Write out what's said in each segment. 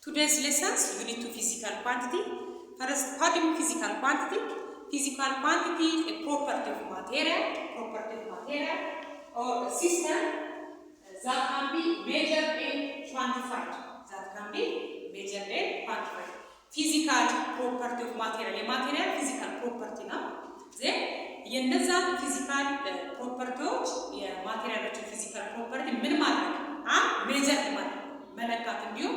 Today's lessons, unit 2, physical quantity. First, what do physical quantity? Physical quantity is a property of material, property of material or a system that can be measured and quantified. That can be measured and quantified. Physical property of material, የ material physical property ነው። Then የነዛን physical property ዎች፣ የ material ኦችን physical property ምን ማድረግ? አንድ measure ማድረግ፣ መለካት፣ እንዲሁም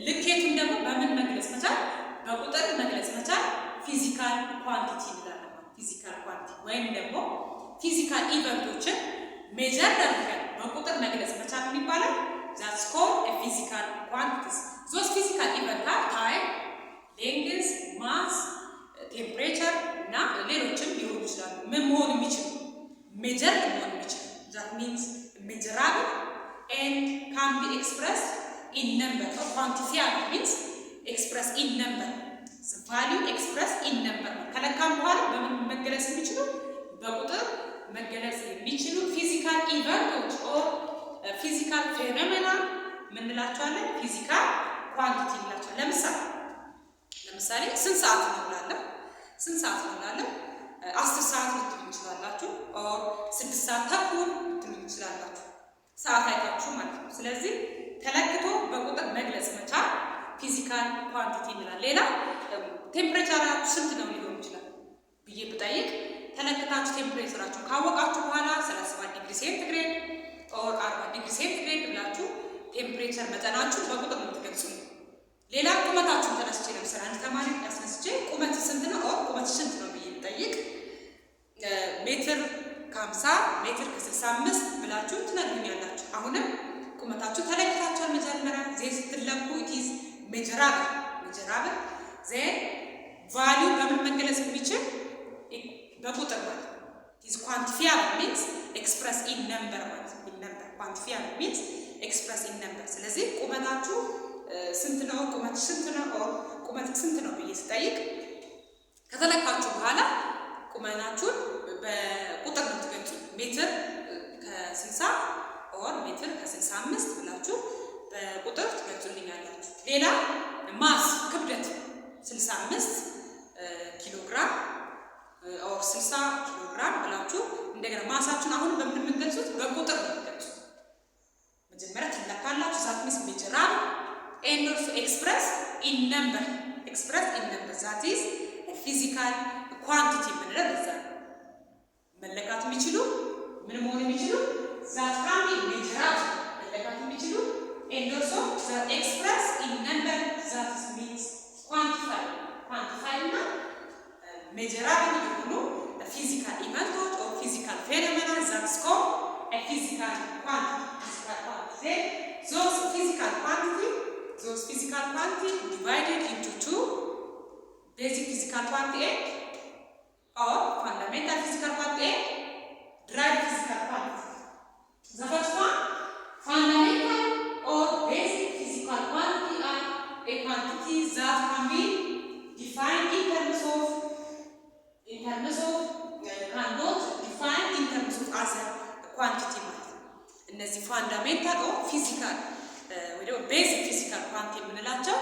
ልኬቱን ደግሞ በምን መግለጽ መቻል? በቁጥር መግለጽ መቻል physical quantity እንላለን። Physical quantity ወይም ደግሞ physical event ኦችን measure አድርገን በቁጥር መግለጽ መቻል ምን ይባላል? That's called physical quantities. Those physical event are time, length, mass, temperature እና ሌሎችም ሊሆኑ ይችላሉ። ምን መሆን የሚችሉ? Measure መሆን የሚችሉ፣ that means measurable and can be expressed in number, or quantifiable means express in number, value express in number ነው። ከለካም በኋላ በምን መገለጽ የሚችሉ? በቁጥር መገለጽ የሚችሉ physical event ኦች or physical phenomena ምንላቸዋለን? Physical quantity እንላቸዋለን። ለምሳሌ ስንት ሰዓት ነው እላለሁ? ስንት ሰዓት ነው እላለሁ? 10 ሰዓት ልትሉ ትችላላችሁ። Or 6 ሰዓት ተኩል ልትሉ ትችላላችሁ። ሰዓት አይታችሁ ማለት ነው። ስለዚህ ተለክቶ በቁጥር መግለጽ መቻል physical quantity እንላለን። ሌላ temperature ኣችሁ ስንት ነው ሊሆን ይችላል ብዬ ብጠይቅ፣ ተለክታችሁ temperature ኣችሁን ካወቃችሁ በኋላ 37 ዲግሪ ሴንቲግሬድ or 40 ዲግሪ ሴንቲግሬድ ብላችሁ temperature መጠናችሁ በቁጥር ነው የምትገልጹ። ሌላ ቁመታችሁን ተነስቼ፣ ለምሳሌ አንድ ተማሪ ያስነስቼ ቁመት ስንት ነው or ቁመት ስንት ነው ብዬ ብጠይቅ፣ ሜትር ከ50፣ ሜትር ከ65 ብላችሁ ትነግሩኛላችሁ። አሁንም ቁመታችሁ ተለክታችኋል። መጀመሪያ then ስትለኩ it's measurable, then value በምን መገለጽ የሚችል? በቁጥር ማለት ነው። Is quantifiable means express in number ማለት ነው። In number, quantifiable means express in number። ስለዚህ ቁመታችሁ ስንት ነው፣ ቁመት ስንት ነው፣ or ቁመት ስንት ነው ብዬ ስጠይቅ፣ ከተለካችሁ በኋላ ቁመናችሁን በቁጥር ነው የምትገልጹ። ሜትር ከ60 or ሜትር ከ65 ብላችሁ በቁጥር ትገልጹልኛላችሁ። ሌላ mass፣ ክብደት 65 ኪሎ ግራም or 60 ኪሎ ግራም ብላችሁ እንደገና mass ኣችሁን አሁን በምን የምትገልጹት? በቁጥር ነው የምትገልጹት። መጀመሪያ ትለካላችሁ። That means measurable and also express in number, express in number, that is physical quantity የምንለው ለዛ ነው። መለካት የሚችሉ፣ ምን መሆን የሚችሉ? That can be measured፣ መለካት የሚችሉ፣ and also that express in number, that means quantify. Quantify እና measurable የሆኑ physical event ኦች or physical phenomena, that's called physical quantity, physical quantity. Those physical quantity divided into two: basic physical quantity and or fundamental physical quantity and derived physical quantity. The first one, fundamental or basic physical quantity, are a quantity that can be defined in terms of cannot define in terms of other quantity ማለት ነው። እነዚህ fundamental or physical ወይ ደግሞ basic physical quantity የምንላቸው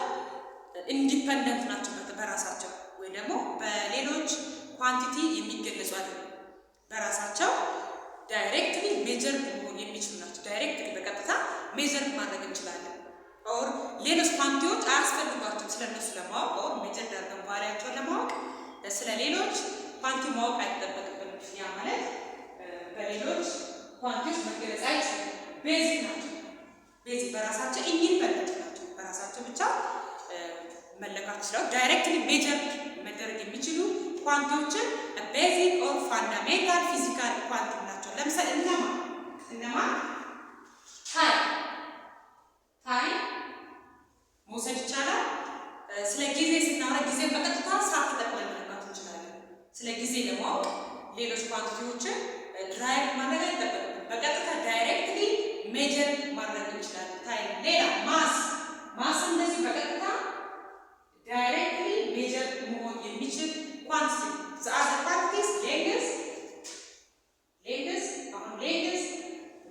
independent ናቸው በራሳቸው፣ ወይ ደግሞ በሌሎች quantity የሚገለጹ አይደሉም። በራሳቸው directly measure መሆን የሚችሉ ናቸው። Directly በቀጥታ measure ማድረግ እንችላለን። Or ሌሎች quantity ዎች አያስፈልጓቸውም ስለነሱ ለማወቅ፣ or measure አድርገን value ያቸውን ለማወቅ ስለ ሌሎች quantity ማወቅ አይጠበቅብንም። ያ ማለት በሌሎች quantity ዎች መገለጽ አይችሉም። Basic ናቸው። Basic በራሳቸው independent ናቸው። በራሳቸው ብቻ መለካት ይችላሉ። Directly measure መደረግ የሚችሉ quantity ዎችን basic or fundamental physical quantity ናቸው። ለምሳሌ እነማ? Time መውሰድ ይቻላል። ስለ ጊዜ ስናወራ ጊዜ በቀጥታ ሰዓት ተጠቅመን መለካት እንችላለን። ስለ ጊዜ ለማወቅ ሌሎች quantity ዎችን derive ማድረግ አይጠበቅብን። በቀጥታ directly measure ማድረግ እንችላለን። Time። ሌላ mass። Mass እንደዚህ በቀጥታ directly measure መሆን የሚችል quantity። The other quantities, length. Length አሁን length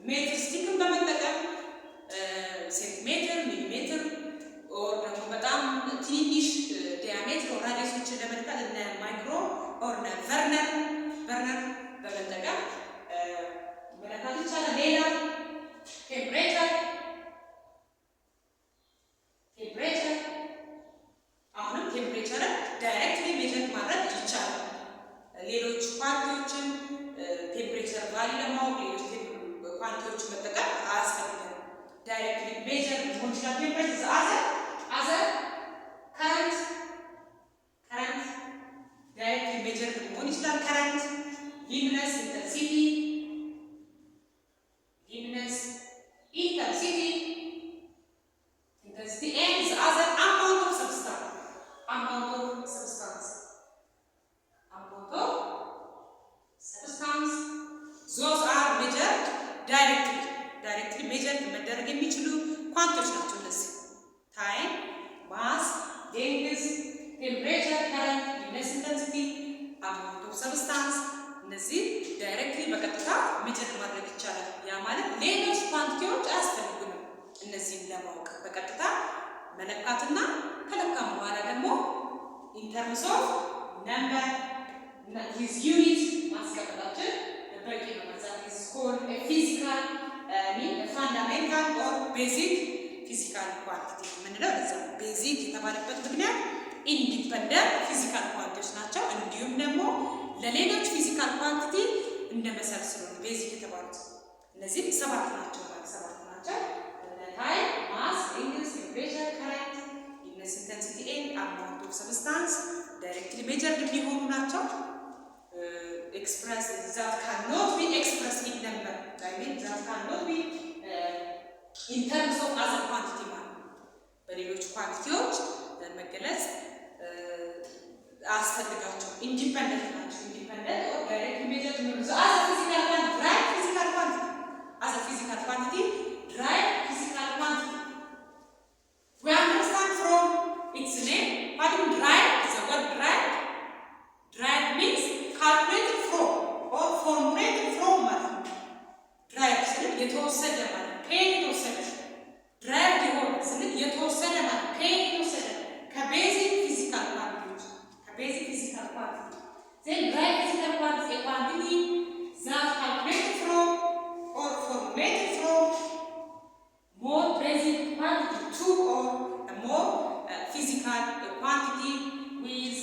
meter stick ን በመጠቀም ሴንቲሜትር፣ ሚሊሜትር or ደግሞ value ለማወቅ ሌሎች quantity ዎችን መጠቀም አያስፈልግም። Directly measure ሊሆን ይችላል። Temperature, other current directly measure ሊሆን ይችላል። Current, luminous intensity and the other amount of substance. Those are measured directly. Measured መደረግ የሚችሉ quantity ዎች ናቸው እነዚህ time, mass, length, temperature, current, luminous intensity, amount of substance። እነዚህ directly በቀጥታ measure ማድረግ ይቻላል። ያ ማለት ሌሎች quantity ዎች አያስፈልጉንም። እነዚህን ለማወቅ በቀጥታ መለካትና ከለካም በኋላ ደግሞ in terms of number with unit ማስቀመጣችን በቂ ነው። That is called physical mean fundamental or basic physical quantity የምንለው ለዛ ነው። Basic የተባለበት ምክንያት independent physical quantity ዎች ናቸው። እንዲሁም ደግሞ ለሌሎች physical quantity እንደ መሰረት ስለሆኑ basic የተባሉት። እነዚህም ሰባት ናቸው ማለት ሰባት ናቸው። Time, mass, length, temperature, current, luminous intensity and amount of substance directly measured የሚሆኑ ናቸው። ኤክስፕረስ ዛት ካን ኖት ቢ ኤክስፕረስ ኢን ነምበር፣ አይ ሚን ዛት ካን ኖት ቢ ኢን ተርምስ ኦፍ አዘር ኳንቲቲ ማለት ነው። በሌሎች quantity ዎች መገለጽ አያስፈልጋቸው፣ independent ናቸው። Independent or direct measured የሚሆኑ other physical quantity, derived physical quantity, other physical quantity, derived physical quantity. We understand from its name what do derive, the word derived. Derived means calculated from or formulated from ማለት ነው። Derived ስንል የተወሰደ ማለት ነው። ከየት የተወሰደ? Derived የሆነ ስንል የተወሰደ ማለት ከየት የተወሰደ? ከ basic physical quantity ዎች፣ ከ basic physical quantity. Then derived physical quantity, a quantity that calculated from or formulated from more basic quantity, two or more physical quantity with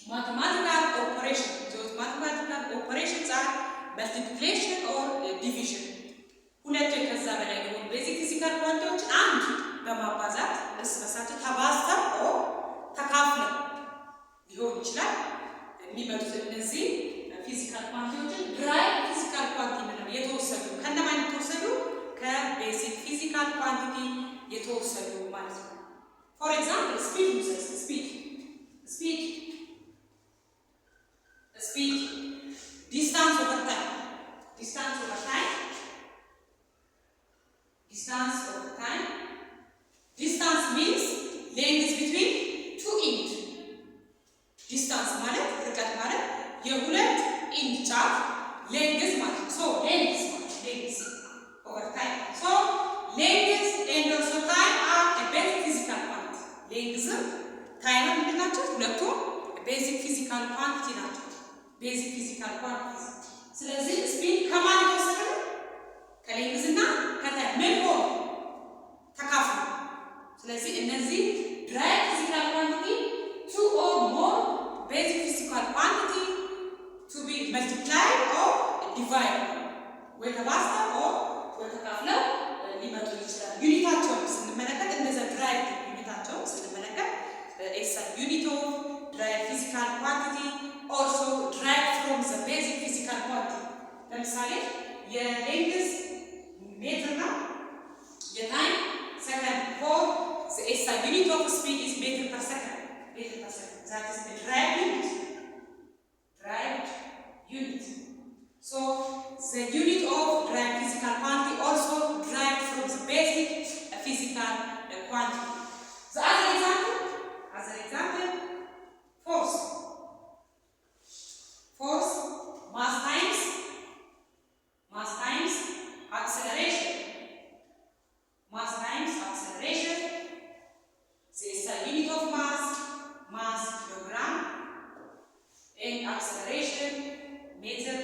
mathematical operation. Those mathematical operations are multiplication or division. ሁለት ወይ ከዛ በላይ የሆኑ basic physical quantity ዎችን አንድ በማባዛት እርስ በርሳቸው ተባዝተው or ተካፍለው ሊሆን ይችላል የሚመጡት። እነዚህ physical quantity ዎችን derived physical quantity ምንለው የተወሰዱ፣ ከነማን የተወሰዱ? ከ basic physical quantity የተወሰዱ ማለት ነው። For example, speed ውሰድ። Speed, distance over time, distance over time, distance over time. Distance means length between two end. Distance ማለት ርቀት ማለት የሁለት end ጫፍ length ማለት ነው። So length ማለት length over time. So length and also time are basic physical quantity. Length ም time ም ምንድን ናቸው? ሁለቱም basic physical quantity ናቸው። Basic physical quantity። ስለዚህ speed ከማን የተወሰደ ነው? ከ length እና ከ time ምን ሆኖ? ተካፍሎ። ስለዚህ እነዚህ derived physical quantity, two or more basic physical quantity to be multiplied or divide፣ ወይ ተባዝተው or ወይ ተካፍለው ሊመጡ ይችላል። Unit ኣቸውን ስንመለከት እነዚያ derived unit ኣቸውን ስንመለከት SI unit of derived physical quantity also derived from the basic physical quantity። ለምሳሌ የ length ሜትር ነው፣ የ time second። For the SI unit of speed is meter per second, meter per second. That is the derived unit, derived unit. So the unit of derived physical quantity also derived from the basic physical quantity. The other example, force. Force, mass times acceleration. Mass times acceleration. The SI unit of mass, mass kilogram, and acceleration meter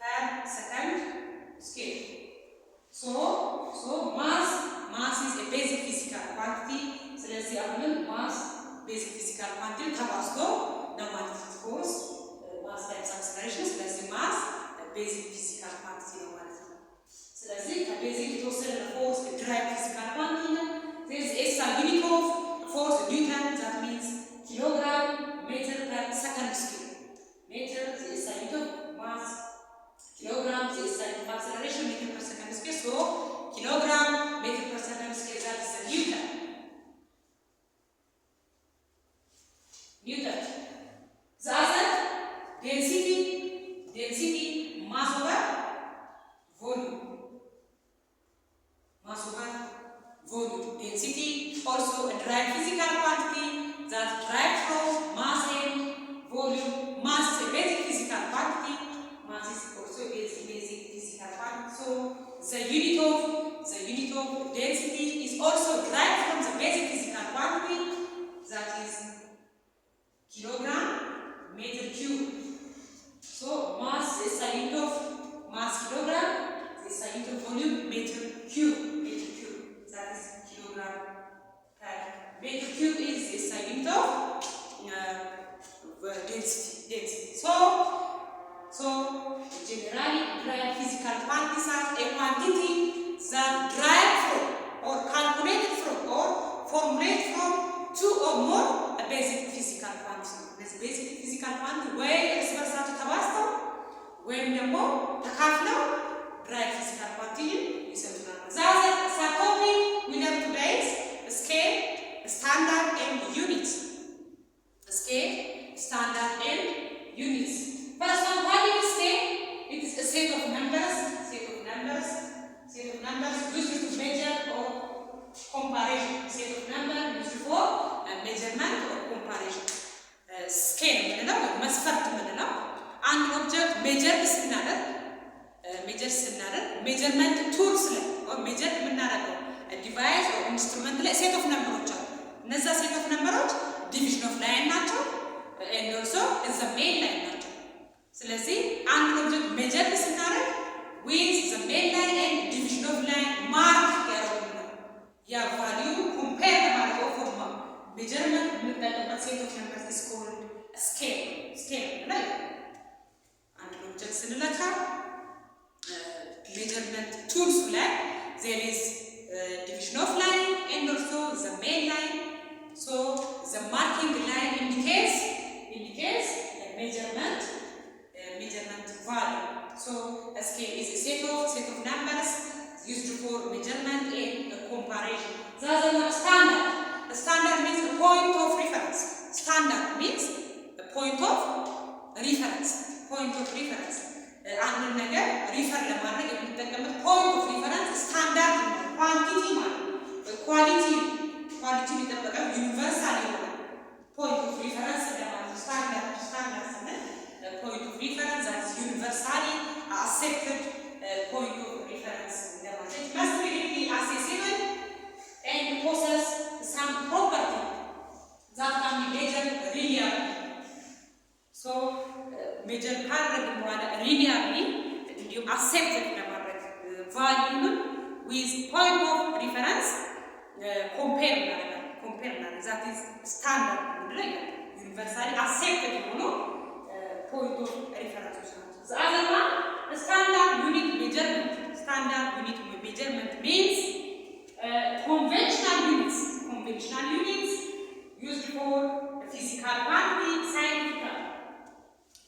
per second square. So mass is a basic physical quantity. ስለዚህ አሁንም mass basic physical quantity ተባዝቶ ነው ማለት ነው። Force, mass times acceleration። ስለዚህ mass basic physical physical quantity ነው ማለት ነው። ስለዚህ ከ basic የተወሰደ force derived physical quantity ነው። There is SI unit of force, newton, that means kilogram meter per second square. Meter, the SI unit of mass, kilogram, the SI unit of acceleration, meter per second square. So kilogram meter per second square, that is the newton. Newton. The other, density. Density, mass over volume. Mass over volume. Density also a derived physical quantity that derived from mass and volume. Mass is a basic physical quantity. Mass is also a basic physical quantity. So the unit of density is also derived from the basic physical quantity, that is kilogram meter cube. So mass is a unit of mass, kilogram, is a unit of volume, meter cube, meter cube. That is kilogram per meter cube is a unit of density. So generally, derived physical quantities are a quantity that derived from or calculated from or formulated from two or more basic physical quantity ነው። እነዚህ basic physical quantity ወይ እርስ በርሳቸው ተባዝተው ወይም ደግሞ ተካፍለው derived physical quantity ይሰጡናል። The other subtopic we learn today is scale, standard and units. Scale, standard and units. First one, what is scale? It is a set of numbers, set of numbers, set of numbers used to measure or comparison. Set of number used for measurement or comparison. Scale የምንለው መስፈርት የምንለው አንድ object measure ስናደርግ measurement tools ላይ measure የምናደርገው device or instrument ላይ set of number ኦች አሉ። እነዛ set of number ኦች division of line ናቸው and also the main line ናቸው። ስለዚህ አንድ object measure ስናደርግ with the main line and division of line mark ያደርጉልናል። ያ value compare ለማድረግ of measurement የምንጠቀምበት set of numbers is called scale። Scale ላይ አንድ object ስንለካ measurement tools ኡ ላይ there is division of line and also the main line. So the marking line indicates measurement value. So a scale is a set of numbers used for measurement and comparison. The other one, standard. A standard means a point of reference. Standard means a point of reference. Point of reference. አንድን ነገር refer ለማድረግ የምንጠቀምበት point of reference standard ነው። Quantity ማለት quality የጠበቀ universal የሆነ point of reference ለማለት ነው። Standard ስንል point of reference that universally accepted point of reference እንደማለት። It must be readily accessible and possess some property that can be measured reliably. So measure ካደረግን በኋላ reliably እንዲሁም accepted ለማድረግ value ንም with point of reference compare እናደርጋለን። That is standard ምንድነው? Universally accepted የሆኑ point of reference ኦች ናቸው። The other one, standard unit measurement. Standard unit measurement means conventional units used for physical quantity, scientific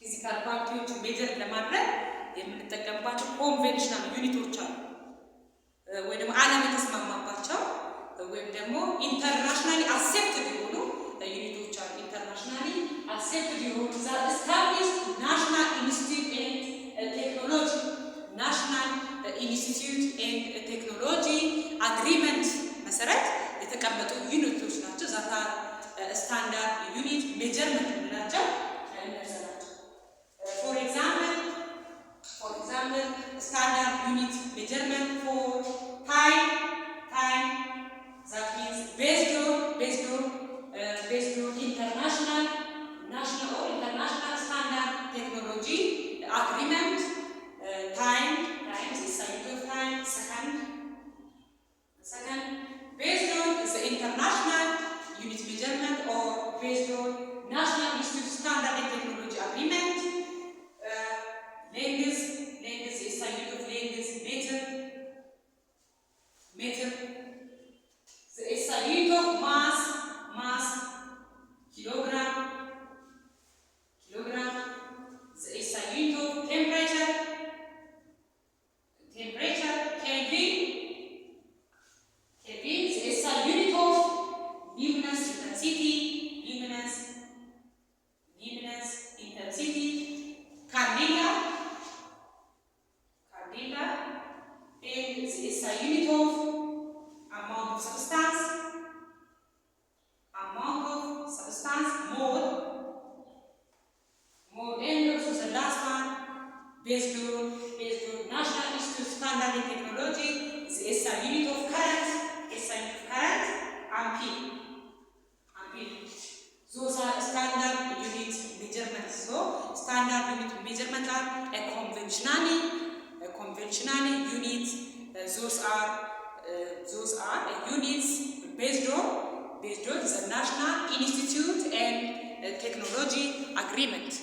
physical quantity ዎችን measure ለማድረግ የምንጠቀምባቸው conventional unit ኦች አሉ፣ ወይ ደግሞ ዓለም የተስማማባቸው ወይም ደግሞ internationally accepted የሆኑ unit ኦች አሉ። Internationally accepted የሆኑ established National Institute and Technology, National Institute and Technology agreement መሰረት የተቀመጡ unit ኦች ናቸው። That are standard unit measurement የምንላቸው እነዚህ ናቸው። For example, standard unit measurement for time. Time, that means based on international, national or international standard technology agreement. Time is unit of time, second, based on the international unit measurement or based on National Institute Standard. unit of mass, mass kilogram, kilogram. The SI unit of temperature, temperature Kelvin, Kelvin. The SI unit of luminous intensity, luminous intensity, candela, candela. And the SI unit of amount of substance, amount of substance, mole, mole. And also the last one, based on National Institute of Standard and Technology, the SI unit of current, SI unit of current, ampere, ampere. Those are standard unit measurements. So standard unit measurement are a conventionally unit. Those are units based on the National Institute and Technology Agreement.